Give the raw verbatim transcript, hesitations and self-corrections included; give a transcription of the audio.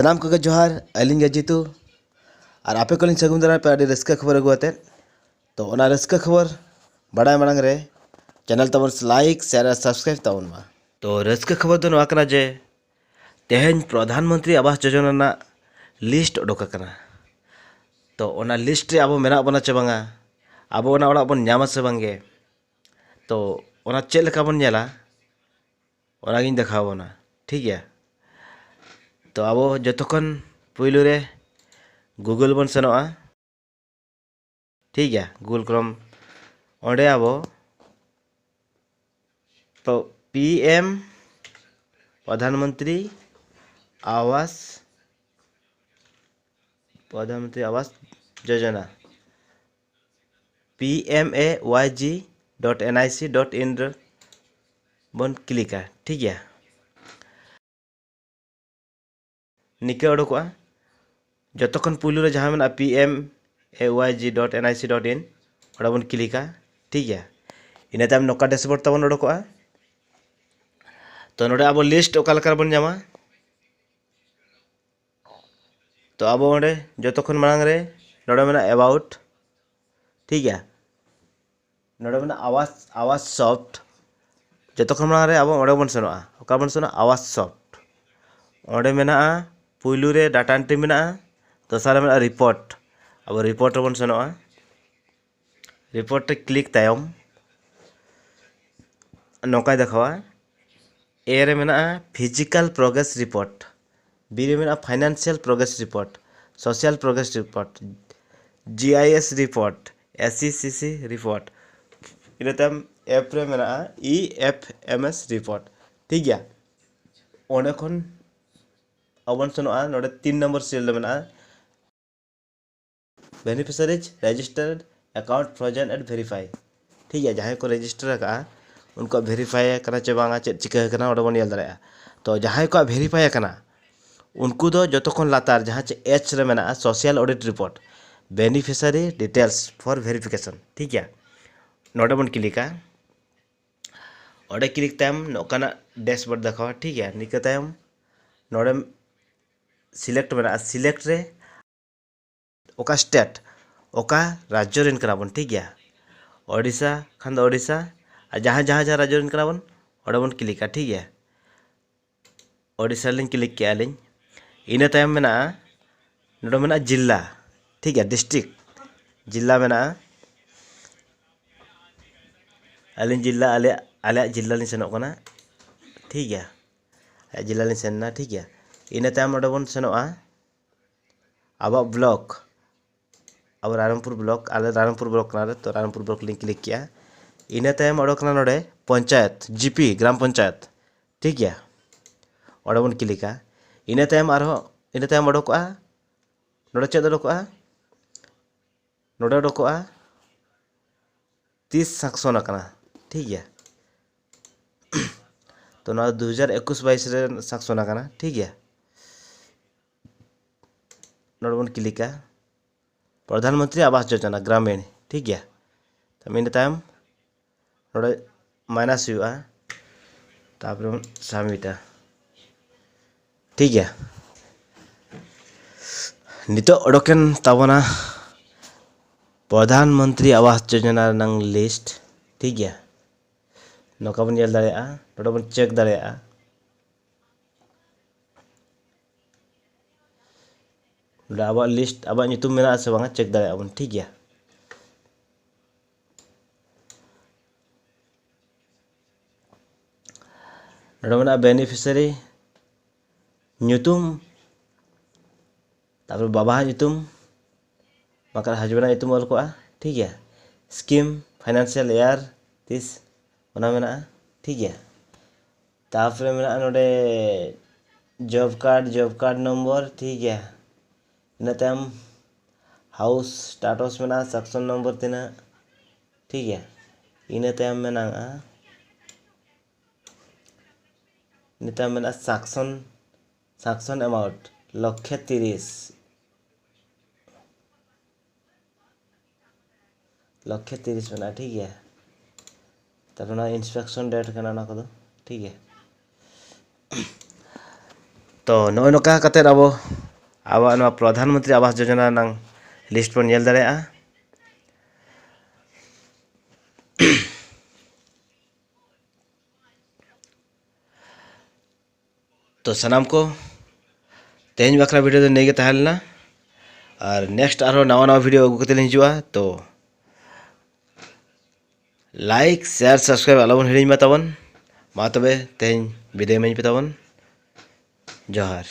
ᱥᱟᱱᱟᱢ ᱠᱚᱜᱮ ᱡᱚᱦᱟᱨ᱾ ᱟᱹᱞᱤᱧ ᱜᱮ ᱡᱤᱛᱩ, ᱟᱨ ᱟᱯᱮ ᱠᱚᱞᱤᱧ ᱥᱟᱹᱜᱩᱱ ᱫᱟᱨᱟᱢ ᱯᱮ ᱟᱹᱰᱤ ᱨᱟᱹᱥᱠᱟᱹ ᱠᱷᱚᱵᱚᱨ ᱟᱹᱜᱩ ᱟᱛᱮᱫ᱾ ᱛᱚ, ᱚᱱᱟ ᱨᱟᱹᱥᱠᱟᱹ ᱠᱷᱚᱵᱚᱨ ᱵᱟᱲᱟᱭ ᱢᱟᱲᱟᱝ ᱨᱮ ᱪᱮᱱᱮᱞ ᱛᱟᱵᱚᱱ ᱞᱟᱭᱤᱠ, ᱥᱮᱭᱟᱨ ᱟᱨ ᱥᱟᱵᱥᱠᱨᱟᱭᱤᱵ ᱛᱟᱵᱚᱱ ᱢᱟ᱾ ᱛᱚ, ᱨᱟᱹᱥᱠᱟᱹ ᱠᱷᱚᱵᱚᱨ ᱫᱚ ᱱᱚᱣᱟ ᱠᱟᱱᱟ ᱡᱮ ᱛᱮᱦᱮᱧ ᱯᱨᱚᱫᱷᱟᱱ ᱢᱚᱱᱛᱨᱤ ᱟᱵᱟᱥ ᱡᱳᱡᱚᱱᱟ ᱨᱮᱱᱟᱜ ᱞᱤᱥᱴ ᱚᱰᱚᱠ ᱟᱠᱟᱱᱟ᱾ ᱛᱚ, ᱚᱱᱟ ᱞᱤᱥᱴ ᱨᱮ ᱟᱵᱚ ᱢᱮᱱᱟᱜ ᱵᱚᱱᱟ ᱪᱮ ᱵᱟᱝᱟ, ᱟᱵᱚ ᱚᱱᱟ ᱚᱲᱟᱜ ᱵᱚᱱ ᱧᱟᱢᱟ ᱥᱮ ᱵᱟᱝᱜᱮ, ᱛᱚ, ᱚᱱᱟ ᱪᱮᱫ ᱞᱮᱠᱟ ᱵᱚᱱ ᱧᱮᱞᱟ, ᱚᱱᱟᱜᱤᱧ ᱫᱮᱠᱷᱟᱣ ᱵᱚᱱᱟ, ᱴᱷᱤᱠ ᱜᱮᱭᱟ? ᱛᱚ, ᱟᱵᱚ ᱡᱚᱛᱚ ᱠᱷᱚᱱ ᱯᱩᱭᱞᱩ ᱨᱮ Google ᱵᱚᱱ ᱥᱮᱱᱚᱜᱼᱟ, ᱴᱷᱤᱠ ᱜᱮᱭᱟ? Google Chrome, ᱚᱸᱰᱮ ᱟᱵᱚ ᱯᱨᱚ-, P M Pradhan Mantri Awas, Pradhan Mantri Awas Yojana, P M A Y G dot N I C dot in ᱨᱮ ᱵᱚᱱ ᱠᱞᱤᱠᱟ, ᱴᱷᱤᱠ ᱜᱮᱭᱟ? ᱱᱤᱠᱟᱹ ᱚᱰᱚᱠᱚᱜᱼᱟ᱾ ᱡᱚᱛᱚ ᱠᱷᱚᱱ ᱯᱩᱭᱞᱩ ᱨᱮ ᱡᱟᱦᱟᱸ ᱢᱮᱱᱟᱜᱼᱟ, P M A Y G dot N I C dot in, ᱚᱸᱰᱮ ᱵᱚᱱ ᱠᱞᱤᱠᱟ, ᱴᱷᱤᱠ ᱜᱮᱭᱟ? ᱤᱱᱟᱹ ᱛᱟᱭᱚᱢ ᱱᱚᱝᱠᱟ ᱰᱮᱥᱵᱳᱨᱰ ᱛᱟᱵᱚᱱ ᱚᱰᱚᱠᱚᱜᱼᱟ᱾ ᱛᱚ, ᱱᱚᱰᱮ ᱟᱵᱚ ᱞᱤᱥᱴ ᱚᱠᱟ ᱞᱮᱠᱟ ᱨᱮᱵᱚᱱ ᱧᱟᱢᱟ? ᱛᱚ, ᱟᱵᱚ ᱚᱸᱰᱮ ᱡᱚᱛᱚ ᱠᱷᱚᱱ ᱢᱟᱲᱟᱝ ᱨᱮ ᱱᱚᱰᱮ ᱢᱮᱱᱟᱜᱼᱟ About, ᱴᱷᱤᱠ ᱜᱮᱭᱟ? ᱱᱚᱰᱮ ᱢᱮᱱᱟᱜᱼᱟ ᱟᱵᱟᱥ, ᱟᱵᱟᱥ ᱥᱚᱯᱷᱴ᱾ ᱡᱚᱛᱚ ᱠᱷᱚᱱ ᱢᱟᱲᱟᱝ ᱨᱮ ᱟᱵᱚ ᱚᱸᱰᱮ ᱵᱚᱱ ᱥᱮᱱᱚᱜᱼᱟ᱾ ᱚᱠᱟ ᱵᱚᱱ ᱥᱮᱱᱚᱜᱼᱟ? ᱟᱵᱟᱥ ᱥᱚᱯᱷᱴ᱾ ᱚᱸᱰᱮ ᱢᱮᱱᱟᱜᱼᱟ, ᱯᱩᱭᱞᱩ ᱨᱮ ᱰᱟᱴᱟ ᱮᱱᱴᱨᱤ ᱢᱮᱱᱟᱜᱼᱟ, ᱫᱚᱥᱟᱨ ᱨᱮ ᱢᱮᱱᱟᱜᱼᱟ ᱨᱤᱯᱳᱨᱴ᱾ ᱟᱵᱚ ᱨᱤᱯᱳᱨᱴ ᱨᱮᱵᱚᱱ ᱥᱮᱱᱚᱜᱼᱟ᱾ ᱨᱤᱯᱳᱨᱴ ᱨᱮ ᱠᱞᱤᱠ ᱛᱟᱭᱚᱢ ᱱᱚᱝᱠᱟᱭ ᱫᱮᱠᱷᱟᱣᱟ, A ᱨᱮ ᱢᱮᱱᱟᱜᱼᱟ Physical Progress Report, B ᱨᱮ ᱢᱮᱱᱟᱜᱼᱟ Financial Progress Report, Social Progress Report, G I S Report, S E C C Report, ᱤᱱᱟᱹ ᱛᱟᱭᱚᱢ F ᱨᱮ ᱢᱮᱱᱟᱜᱼᱟ E F M S Report, ᱴᱷᱤᱠ ᱜᱮᱭᱟ? ᱚᱸᱰᱮ ᱠᱷᱚᱱ ᱟᱵᱚ ᱵᱚᱱ ᱥᱮᱱᱚᱜᱼᱟ, ᱱᱚᱰᱮ ᱛᱤᱱ ᱱᱚᱢᱵᱚᱨ ᱥᱤᱨᱤᱭᱟᱞ ᱨᱮ ᱢᱮᱱᱟᱜᱼᱟ Beneficiaries Registered, Account Frozen and Verify, ᱴᱷᱤᱠ ᱜᱮᱭᱟ? ᱡᱟᱦᱟᱸᱭ ᱠᱚ ᱨᱮᱡᱤᱥᱴᱟᱨ ᱟᱠᱟᱫᱼᱟ, ᱩᱱᱠᱩᱣᱟᱜ ᱵᱷᱮᱨᱤᱯᱷᱟᱭ ᱟᱠᱟᱱᱟ ᱪᱮ ᱵᱟᱝᱟ, ᱪᱮᱫ ᱪᱤᱠᱟᱹ ᱟᱠᱟᱱᱟ, ᱚᱸᱰᱮ ᱵᱚᱱ ᱧᱮᱞ ᱫᱟᱲᱮᱭᱟᱜᱼᱟ᱾ ᱛᱚ, ᱡᱟᱦᱟᱸᱭ ᱠᱚᱣᱟᱜ ᱵᱷᱮᱨᱤᱯᱷᱟᱭ ᱟᱠᱟᱱᱟ, ᱩᱱᱠᱩ ᱫᱚ ᱡᱚᱛᱚ ᱠᱷᱚᱱ ᱞᱟᱛᱟᱨ ᱡᱟᱦᱟᱸ ᱪᱮ H ᱨᱮ ᱢᱮᱱᱟᱜᱼᱟ, Social Audit Report, Beneficiary Details for Verification, ᱴᱷᱤᱠ ᱜᱮᱭᱟ? ᱱᱚᱰᱮ ᱵᱚᱱ ᱠᱞᱤᱠᱟ᱾ ᱚᱸᱰᱮ ᱠᱞᱤᱠ ᱛᱟᱭᱚᱢ ᱱᱚᱝᱠᱟᱱᱟᱜ ᱰᱮᱥᱵᱳᱨᱰ ᱫᱮᱠᱷᱟᱣᱟ, ᱴᱷᱤᱠ ᱜᱮᱭᱟ? ᱱᱤᱠᱟᱹ ᱛᱟᱭᱚᱢ ᱱᱚᱰᱮ ᱥᱤᱞᱮᱠᱴ ᱢᱮᱱᱟᱜᱼᱟ, ᱥᱤᱞᱮᱠᱴ ᱨᱮ ᱚᱠᱟ ᱥᱴᱮᱴ, ᱚᱠᱟ ᱨᱟᱡᱽᱡᱚ ᱨᱮᱱ ᱠᱟᱱᱟ ᱵᱚᱱ, ᱴᱷᱤᱠ ᱜᱮᱭᱟ᱾ ᱳᱰᱤᱥᱟ ᱠᱷᱟᱱ ᱫᱚ ᱳᱰᱤᱥᱟ, ᱟᱨ ᱡᱟᱦᱟᱸ ᱡᱟᱦᱟᱸ ᱡᱟᱦᱟᱸ ᱨᱟᱡᱽᱡᱚ ᱨᱮᱱ ᱠᱟᱱᱟ ᱵᱚᱱ, ᱚᱸᱰᱮ ᱵᱚᱱ ᱠᱞᱤᱠᱟ, ᱴᱷᱤᱠ ᱜᱮᱭᱟ᱾ ᱳᱰᱤᱥᱟ ᱨᱮᱞᱤᱧ ᱠᱞᱤᱠ ᱠᱮᱜᱼᱟ ᱞᱤᱧ᱾ ᱤᱱᱟᱹ ᱛᱟᱭᱚᱢ ᱢᱮᱱᱟᱜᱼᱟ, ᱱᱚᱰᱮ ᱢᱮᱱᱟᱜᱼᱟ ᱡᱤᱞᱟ, ᱴᱷᱤᱠ ᱜᱮᱭᱟ, ᱰᱤᱥᱴᱨᱤᱠᱴ, ᱡᱤᱞᱟ ᱢᱮᱱᱟᱜᱼᱟ᱾ ᱟᱹᱞᱤᱧ ᱡᱤᱞᱟ, ᱟᱞᱮᱭᱟᱜ, ᱟᱞᱮᱭᱟᱜ ᱡᱤᱞᱟ ᱞᱤᱧ ᱥᱮᱱᱚᱜ ᱠᱟᱱᱟ, ᱴᱷᱤᱠ ᱜᱮᱭᱟ, ᱟᱞᱮᱭᱟᱜ ᱡᱤᱞᱟ ᱞᱤᱧ ᱥᱮᱱ ᱮᱱᱟ, ᱴᱷᱤᱠ ᱜᱮᱭᱟ᱾ ᱤᱱᱟᱹ ᱛᱟᱭᱚᱢ ᱱᱚᱰᱮ ᱵᱚᱱ ᱥᱮᱱᱚᱜᱼᱟ ᱟᱵᱚᱣᱟᱜ ᱵᱞᱚᱠ, ᱟᱵᱚ ᱨᱟᱭᱨᱚᱝᱯᱩᱨ ᱵᱞᱚᱠ, ᱟᱞᱮ ᱨᱟᱭᱨᱚᱝᱯᱩᱨ ᱵᱞᱚᱠ ᱠᱟᱱᱟᱞᱮ, ᱛᱚ ᱨᱟᱭᱨᱚᱝᱯᱩᱨ ᱵᱞᱚᱠ ᱞᱤᱧ ᱠᱞᱤᱠ ᱠᱮᱜᱼᱟ᱾ ᱤᱱᱟᱹ ᱛᱟᱭᱚᱢ ᱚᱰᱚᱠ ᱮᱱᱟ ᱱᱚᱰᱮ ᱯᱚᱧᱪᱟᱭᱮᱛ, ᱡᱤᱯᱤ, ᱜᱨᱟᱢ ᱯᱚᱧᱪᱟᱭᱮᱛ, ᱴᱷᱤᱠ ᱜᱮᱭᱟ, ᱚᱸᱰᱮ ᱵᱚᱱ ᱠᱞᱤᱠᱟ᱾ ᱤᱱᱟᱹ ᱛᱟᱭᱚᱢ ᱟᱨᱦᱚᱸ, ᱤᱱᱟᱹ ᱛᱟᱭᱚᱢ ᱚᱰᱚᱠᱚᱜᱼᱟ, ᱱᱚᱰᱮ ᱪᱮᱫ ᱚᱰᱚᱠᱚᱜᱼᱟ? ᱱᱚᱰᱮ ᱚᱰᱚᱠᱚᱜᱼᱟ ᱛᱤᱥ ᱥᱟᱝᱥᱚᱱ ᱟᱠᱟᱱᱟ, ᱴᱷᱤᱠ ᱜᱮᱭᱟ᱾ ᱛᱚ ᱱᱚᱣᱟ ᱫᱩ ᱦᱟᱡᱟᱨ ᱮᱠᱩᱥ ᱵᱟᱭᱤᱥ ᱨᱮ ᱥᱟᱝᱥᱚᱱ ᱟᱠᱟᱱᱟ, ᱴᱷᱤᱠ ᱜᱮᱭᱟ᱾ ᱱᱚᱰᱮ ᱵᱚᱱ ᱠᱞᱤᱠᱟ, ᱯᱨᱚᱫᱷᱟᱱ ᱢᱚᱱᱛᱨᱤ ᱟᱵᱟᱥ ᱡᱳᱡᱚᱱᱟ ᱜᱨᱟᱢᱤᱱ, ᱴᱷᱤᱠ ᱜᱮᱭᱟ᱾ ᱛᱚ ᱤᱱᱟᱹ ᱛᱟᱭᱚᱢ ᱱᱚᱰᱮ ᱢᱟᱭᱱᱟᱥ ᱦᱩᱭᱩᱜᱼᱟ, ᱛᱟᱨᱯᱚᱨᱮ ᱵᱚᱱ ᱥᱟᱵᱢᱤᱴᱟ, ᱴᱷᱤᱠ ᱜᱮᱭᱟ᱾ ᱱᱤᱛᱚᱜ ᱚᱰᱚᱠᱮᱱ ᱛᱟᱵᱚᱱᱟ ᱯᱨᱚᱫᱷᱟᱱ ᱢᱚᱱᱛᱨᱤ ᱟᱵᱟᱥ ᱡᱳᱡᱚᱱᱟ ᱨᱮᱱᱟᱝ ᱞᱤᱥᱴ, ᱴᱷᱤᱠ ᱜᱮᱭᱟ᱾ ᱱᱚᱝᱠᱟ ᱵᱚᱱ ᱧᱮᱞ ᱫᱟᱲᱮᱭᱟᱜᱼᱟ, ᱱᱚᱰᱮ ᱵᱚᱱ ᱪᱮᱠ ᱫᱟᱲᱮᱭᱟᱜᱼᱟ᱾ ᱱᱚᱰᱮ ᱟᱵᱚᱣᱟᱜ ᱞᱤᱥᱴ, ᱟᱵᱚᱣᱟᱜ ᱧᱩᱛᱩᱢ ᱢᱮᱱᱟᱜᱼᱟ ᱥᱮ ᱵᱟᱝᱟ, ᱪᱮᱠ ᱫᱟᱲᱮᱭᱟᱜᱼᱟ ᱵᱚᱱ, ᱴᱷᱤᱠ ᱜᱮᱭᱟ᱾ ᱱᱚᱰᱮ ᱢᱮᱱᱟᱜᱼᱟ ᱵᱮᱱᱤᱯᱷᱤᱥᱤᱭᱟᱨᱤ ᱧᱩᱛᱩᱢ, ᱛᱟᱨᱯᱚᱨᱮ ᱵᱟᱵᱟᱣᱟᱜ ᱧᱩᱛᱩᱢ, ᱵᱟᱝᱠᱷᱟᱱ ᱦᱟᱡᱵᱮᱱᱰᱟᱜ ᱧᱩᱛᱩᱢ ᱚᱞ ᱠᱚᱜᱼᱟ, ᱴᱷᱤᱠ ᱜᱮᱭᱟ᱾ ᱥᱠᱤᱢ, ᱯᱷᱟᱭᱱᱟᱱᱥᱤᱭᱟᱞ ᱤᱭᱟᱨ ᱛᱤᱥ, ᱚᱱᱟ ᱢᱮᱱᱟᱜᱼᱟ, ᱴᱷᱤᱠ ᱜᱮᱭᱟ᱾ ᱛᱟᱨᱯᱚᱨᱮ ᱢᱮᱱᱟᱜᱼᱟ ᱱᱚᱰᱮ ᱡᱚᱵᱽ ᱠᱟᱨᱰ, ᱡᱚᱵᱽ ᱠᱟᱨᱰ ᱱᱚᱢᱵᱚᱨ, ᱴᱷᱤᱠ ᱜᱮᱭᱟ᱾ ᱤᱱᱟᱹ ᱛᱟᱭᱚᱢ ᱦᱟᱣᱩᱥ ᱥᱴᱟᱴᱟᱥ ᱢᱮᱱᱟᱜᱼᱟ, ᱥᱟᱠᱥᱚᱱ ᱱᱚᱢᱵᱚᱨ ᱛᱤᱱᱟᱹᱜ, ᱴᱷᱤᱠ ᱜᱮᱭᱟ᱾ ᱤᱱᱟᱹ ᱛᱟᱭᱚᱢ ᱢᱮᱱᱟᱜᱼᱟ, ᱤᱱᱟᱹ ᱛᱟᱭᱚᱢ ᱢᱮᱱᱟᱜᱼᱟ ᱥᱟᱠᱥᱚᱱ, ᱥᱟᱠᱥᱚᱱ ᱮᱢᱟᱣᱩᱱᱴ ᱞᱚᱠᱠᱷᱮ ᱛᱤᱨᱤᱥ, ᱞᱚᱠᱠᱷᱮ ᱛᱤᱨᱤᱥ ᱢᱮᱱᱟᱜᱼᱟ, ᱴᱷᱤᱠ ᱜᱮᱭᱟ᱾ ᱛᱟᱨᱯᱚᱨ ᱱᱚᱣᱟ ᱤᱱᱥᱯᱮᱠᱥᱚᱱ ᱰᱮᱴ ᱠᱟᱱᱟ, ᱚᱱᱟ ᱠᱚᱫᱚ ᱴᱷᱤᱠ ᱜᱮᱭᱟ᱾ ᱛᱚ ᱱᱚᱜᱼᱚᱭ ᱱᱚᱝᱠᱟ ᱠᱟᱛᱮᱫ ᱟᱵᱚ ᱟᱵᱚᱣᱟᱜ ᱱᱚᱣᱟ ᱯᱨᱚᱫᱷᱟᱱ ᱢᱚᱱᱛᱨᱤ ᱟᱵᱟᱥ ᱡᱳᱡᱚᱱᱟ ᱨᱮᱱᱟᱝ ᱞᱤᱥᱴ ᱵᱚᱱ ᱧᱮᱞ ᱫᱟᱲᱮᱭᱟᱜᱼᱟ᱾ ᱛᱚ ᱥᱟᱱᱟᱢ ᱠᱚ, ᱛᱮᱦᱮᱧ ᱵᱟᱠᱷᱨᱟ ᱵᱷᱤᱰᱤᱭᱳ ᱫᱚ ᱱᱤᱭᱟᱹ ᱜᱮ ᱛᱟᱦᱮᱸ ᱞᱮᱱᱟ᱾ ᱟᱨ ᱱᱮᱠᱥᱴ ᱟᱨᱦᱚᱸ ᱱᱟᱣᱟ ᱱᱟᱣᱟ ᱵᱷᱤᱰᱤᱭᱳ ᱟᱹᱜᱩ ᱠᱟᱛᱮ ᱞᱤᱧ ᱦᱤᱡᱩᱜᱼᱟ᱾ ᱛᱚ ᱞᱟᱭᱤᱠ, ᱥᱮᱭᱟᱨ, ᱥᱟᱵᱥᱠᱨᱟᱭᱤᱵ ᱟᱞᱚᱵᱚᱱ ᱦᱤᱲᱤᱧ ᱢᱟ ᱛᱟᱵᱚᱱ᱾ ᱢᱟ ᱛᱚᱵᱮ ᱛᱮᱦᱮᱧ ᱵᱤᱫᱟᱹᱭ ᱤᱢᱟᱹᱧ ᱯᱮ ᱛᱟᱵᱚᱱ᱾ ᱡᱚᱦᱟᱨ᱾